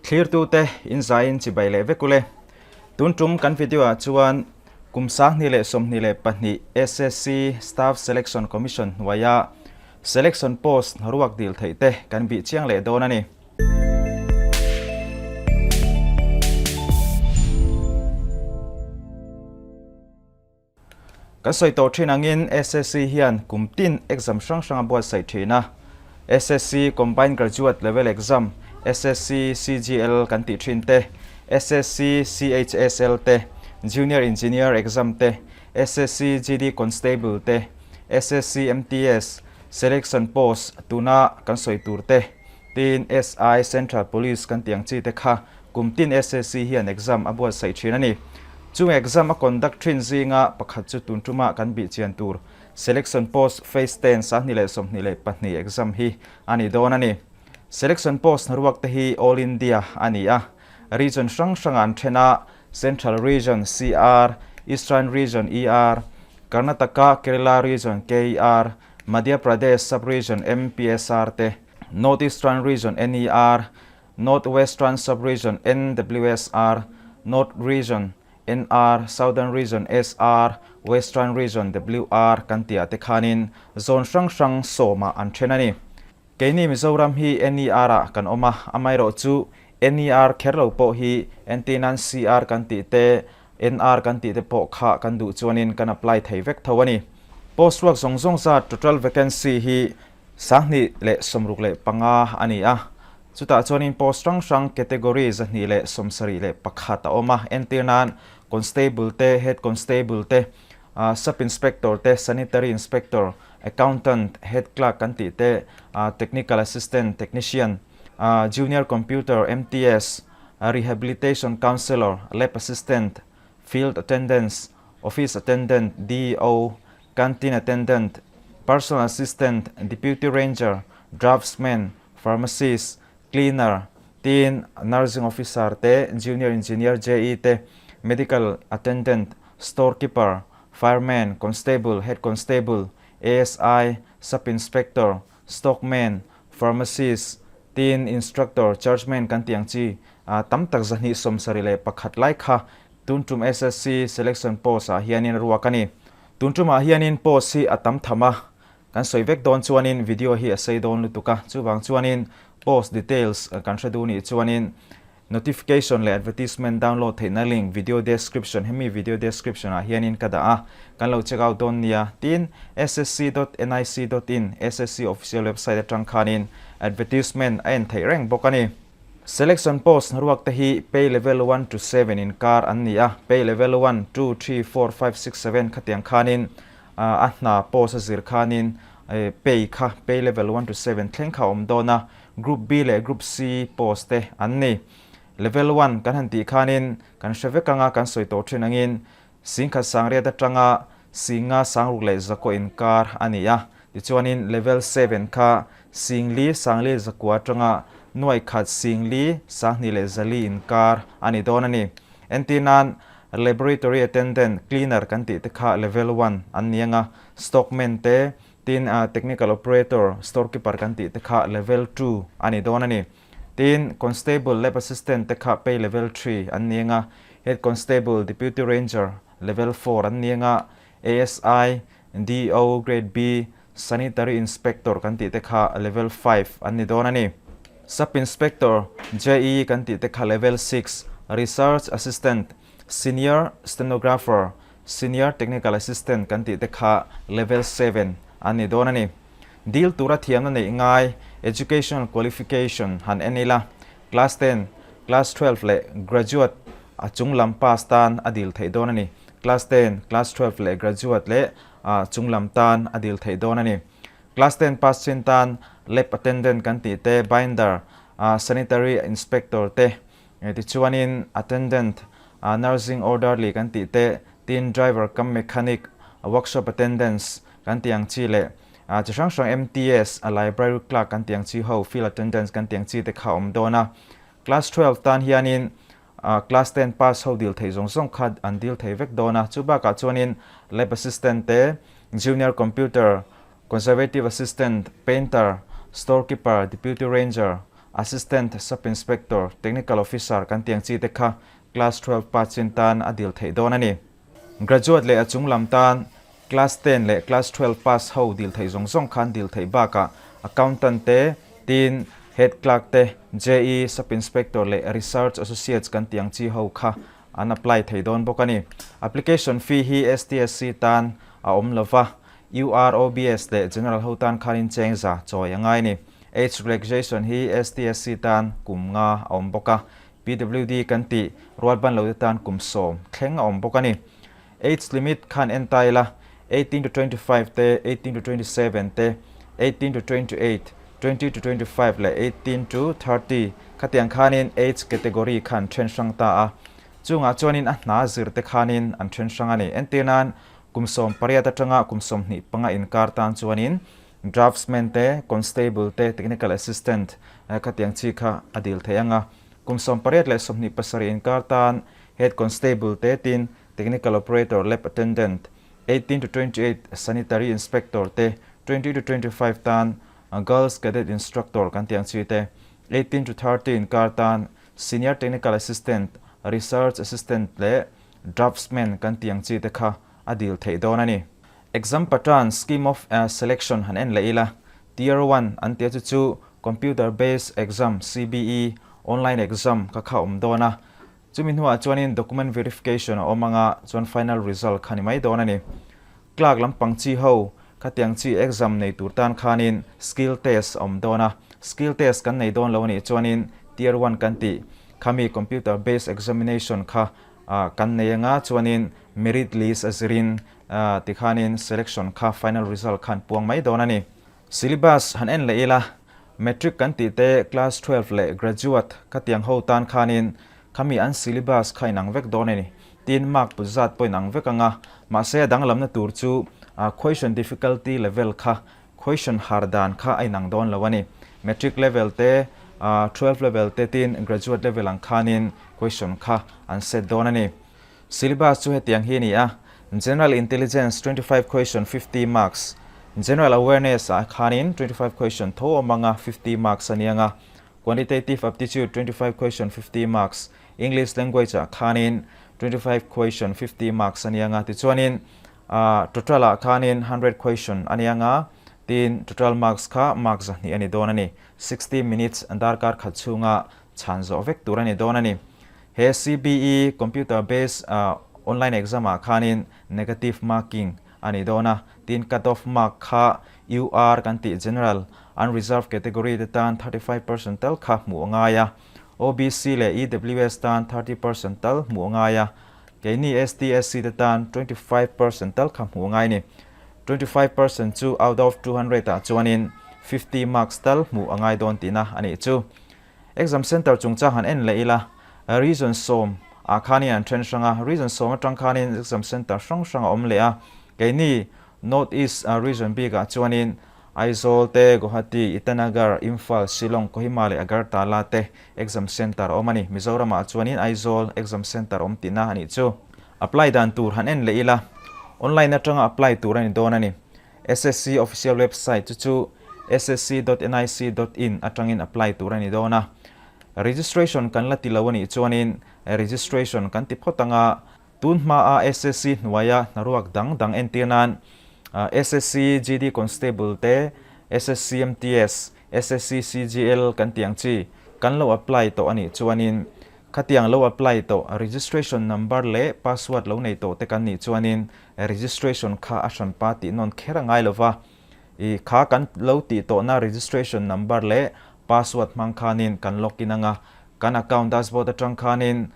Thlirtute in zaiin chibai leh vek ule. Tun tum kan video ah chuan kum 2022 SSC Staff Selection Commission hnuaia Selection Post hnaruak dil theih te kan bih chiang leh dawn a ni. Kan sawi tawh thin angin SSC hian kum tin exam hrang hrang a buatsaih thin a. SSC Combined Graduate Level Exam, SSC CGL kan tih thin te, SSC CHSL te, Junior Engineer Exam te, SSC GD Constable te, SSC MTS, Selection Post tuna kan sawi tur te, tin SI Central Police kan tih ang chi te kha Kum tin SSC hian exam a buatsaih thin a ni. Chung exam a conduct thin zinga pakhat chu tun tuma kan bih chian tur Selection Post Phase 10 2022 exam hi a ni dawn a ni. Selection Post hnaruak te hi All India a ni a, region hrang hrangah an then a, Central Region, CR, Eastern Region, ER, Karnataka, Kerala Region, KR, Madhya Pradesh Sub-Region, MPSR, te, North Eastern Region, NER, North Western Sub-Region, NWSR, North Region, NR, Southern Region, SR, Western Region, WR, kan tih ah te khanin zone hrang hrang sawmah an then a ni. Keini Mizoram hi NER ah kan awm a, amaherawh chu NER kher lo pawh hi entirnan CR kan tih te, NR kan tih te pawh kha kan duh chuanin kan apply thei vek tho a ni. Post ruak zawng zawng zat total vacancy hi 2065 a ni a, chutah chuanin post hrang hrang category 271 a awm a, entir nan Constable te, Head Constable te, Sub Inspector te, Sanitary Inspector, Accountant, Head Clerk kan tih te, Technical Assistant, Technician, Junior Computer, MTS, Rehabilitation Counsellor, Lab Assistant, Field Attendance, Office Attendant, DEO, Canteen Attendant, Personal Assistant, Deputy Ranger, Draftsman, Pharmacist, Cleaner, tin Nursing Officer te, Junior Engineer, JE, te, Medical Attendant, Store Keeper, Fireman, Constable, Head Constable, ASI, Sub Inspector, Stockman, Pharmacist, tin Instructor, Chargeman kan tih ang chi tam tak 271 lai kha tun tum SSC Selection Post ah hianin ruak a ni. Tun tumah hianin post hi a tam tham a, kan sawi vek dawn chuanin video hi a sei dawn lutuk a, chuvang chuanin post details kan hre duh nih chuanin notification leh advertisement download theihna link video description hemi video description ah hianin ka dah a, kan lo check out dawn nia. Tin, ssc dot nic dot in ssc official website atang khanin advertisement a en theih reng bawk a ni. Selection post hnaruak te hi pay level 1 to 7 inkar an ni a, pay level 1, 2, 3, 4, 5, 6, 7 khatiang khanin a hna post a zir khanin pay kha pay level 1 to 7 thleng kha a awm dawn a, group B leh group C post te an ni. Level 1 kan han tih khanin kan hre vek anga kan sawi tawh thin angin singkhat sangriat atanga singa sangruk leh zakua inkar a ni a, tichuanin level 7 kha singli sangli zakua atanga nuai khat singli sanghnih leh zali inkar a ni dawn a ni. Entir nan laboratory attendant, cleaner kan tih te kha level 1 an ni anga, stockman te, tin technical operator, storekeeper kan tih te kha level 2 a ni dawn a ni. Tin, constable, lab assistant te kha pay level 3 an ni anga, head constable, deputy ranger, level 4 an ni anga, ASI, DO grade B, Sanitary Inspector kan tih te kha level 5 an ni dawn a ni. Sub Inspector, JE, kan tih te kha level 6, Research Assistant, Senior Stenographer, Senior Technical Assistant kan tih te kha level 7 an ni dawn a ni. Dil tura thiamna neih ngai Educational Qualification han en ila, Class 10, Class 12 leh Graduate a chung lam pass tan a dil theih dawn a ni. Class 10, Class 12 leh Graduate leh chung lam tan a dil theih dawn a ni. Class 10 pass chin tan lab attendant kan tih te, binder, sanitary inspector te, tichuanin attendant, nursing orderly kan tih te, tin driver cum mechanic, workshop attendants kan tih ang chi leh chi hrang hrang MTS, library clerk kan tih ang chi ho, field attendants kan tih ang chi te kha a awm dawn a. Class 12 tan hianin Class 10 pass ho dil theih zawng zawng kha an dil thei vek dawn a, chu bakah chuanin lab assistant te, junior computer, conservative assistant, painter, store keeper, deputy ranger, Assistant Sub Inspector, Technical Officer kan tih ang chi te kha Class 12 pass chin tan a dil theih dawn a ni. Graduate leh a chung lam tan Class 10 leh Class 12 pass ho dil theih zawng zawng khan dil theih bakah Accountant te, tin Head Clerk te, JE, Sub Inspector leh Research Associates kan tih ang chi ho kha an apply thei dawn bawk a ni. Application fee hi STSC tan a awm lova, UROBS leh General ho tan khanin cheng za chawi a ngai a ni. Age relaxation hi STSC tan kum nga a awm bawk a, PWD kan tih rualban lote tan kum 10 thleng a awm bawk a ni. Age limit khan en ta ila, 18 to 25 te, 18 to 27 te, 18 to 28, 20 to 25 leh 18 to 30 khatiang khanin age category khan then hrang ta a. Chungah chuanin a hna zir te khanin an then hrang a ni. Entir nan kum 18 atanga kum 25 inkar tan chuanin draftsman te, constable te, technical assistant khatiang chi kha a dil thei ang a. Kum 18 leh 27 inkar tan head constable te tin Technical Operator, Lab Attendant, 18 to 28 Sanitary Inspector te, 20 to 25 tan Girls Cadet Instructor kan tih ang chi te, 18 to 30 inkar tan Senior Technical Assistant, Research Assistant leh Draftsman kan tih ang chi te kha a dil theih dawn a ni. Exam pattern, Scheme of Selection han en leh ila, Tier 1 an tia chu chu Computer Based Exam, CBE, Online Exam kha kha awm dawn a, Chumi hnuah chuanin document verification a awm anga chuan final result kha ni mai dawn a ni. Clerk lampang chi ho khatiang chi exam nei tur tan khanin skill test a awm dawn a, skill test kan nei dawn lo a nih chuanin tier one kan tih khami computer based examination kha kan nei anga chuanin merit list a zirin tikhanin selection kha final result khan puang mai dawn a ni. Syllabus han en leh ila, Matric kan tih te Class 12 leh Graduate khatiang ho tan khanin khami an syllabus kha inang vek dawn a ni. Tin, mark put zat pawh inang vek ang a, mahse a danglamna tur chu question difficulty level kha, question har dan kha a inang dawn lo a ni. Matric level te, 12 level te tin Graduate level ang khanin question kha an set dawn a ni. Syllabus chu hetiang hi a ni a, General Intelligence 25 question 50 marks, General Awareness ah khanin 25 question tho awm anga 50 marks a ni anga, Quantitative Aptitude 25 question 50 marks, English Language ah khanin 25 question 50 marks a ni anga, tichuanin total ah khanin 100 question a ni anga, tin total marks kha mark 200 a ni dawn a ni. 60 minutes darkar khat chhunga chhan zawh vek tur a ni dawn a ni. He CBE, Computer Based Online Exam, ah khanin negative marking a ni dawn a, tin cut off mark kha UR kan tih General, Unreserved category te tan 35% tal kha hmuh a ngai a, OBC leh EWS tan 30% tal hmuh a ngai a, keini ST, SC te tan 25% tal kha hmuh a ngai a ni. 25% chu out of 200 ah chuanin 50 marks tal hmuh a ngai dawn tihna a nih chu. Exam Centre chungchang han en leh ila, Region 10 ah khanin an then hrang a, Region 10 atang khanin Exam Centre hrang hrang a awm leh a, keini North East Region bikah chuanin Aizawl te, Guwahati, Itanagar, Imphal, Shillong, Kohima leh Agartala te Exam Centre a awm a ni. Mizoramah chuanin Aizawl Exam Centre awm tihna a nih chu. Apply dan tur han en leh ila, online atanga apply tur a ni dawn a ni. SSC official website chu chu ssc.nic.in atangin apply tur a ni dawn a. Registration kan la ti lo a nih chuanin registration kan ti phawt ang a, tun hmaa SSC hnuaia hnaruak dang dang entir nan SSC GD Constable te, SSC MTS, SSC CGL kan tih ang chi kan lo apply tawh a nih chuanin Khatiang lo apply tawh registration number leh password lo nei tawh te kan nih chuanin registration kha a hranpa tih nawn kher a ngai lova, i kha kan lo tih tawhna registration number leh password hmang khanin kan login anga, kan account dashboard atang khanin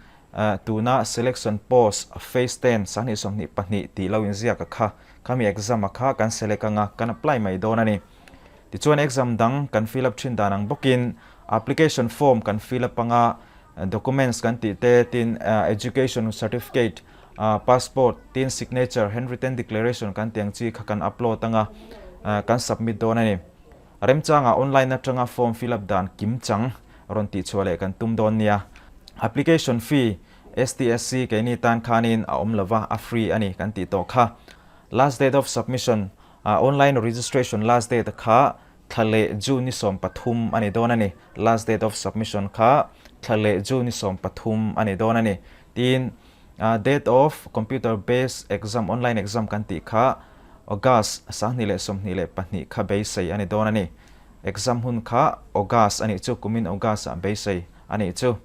tuna selection post phase 10 2022 tih lo inziak a kha, khami exam a kha kan select anga kan apply mai dawn a ni. Tichuan exam dang kan fill up thin dan ang bawkin application form kan fill up anga documents kan tih te tin education certificate, passport tin signature, handwritten declaration kan tih ang chi kha kan upload anga kan submit dawn a ni. Remchangah online atanga form fill up dan kim chang rawn tih chhuah leh kan tum dawn nia. Application fee STSC keini tan khanin a awm lova a free a ni kan tih tawh kha. Last date of submission Online registration last date kha Thla leh June ni 13 a ni dawn a ni. Last date of submission kha thla leh June ni 13 a ni dawn a ni. Tin, date of computer based exam, online exam kan tih kha August 2022 kha beisei a ni dawn a ni. Exam hun kha August a nih chu, kumin August ah beisei a nih chu.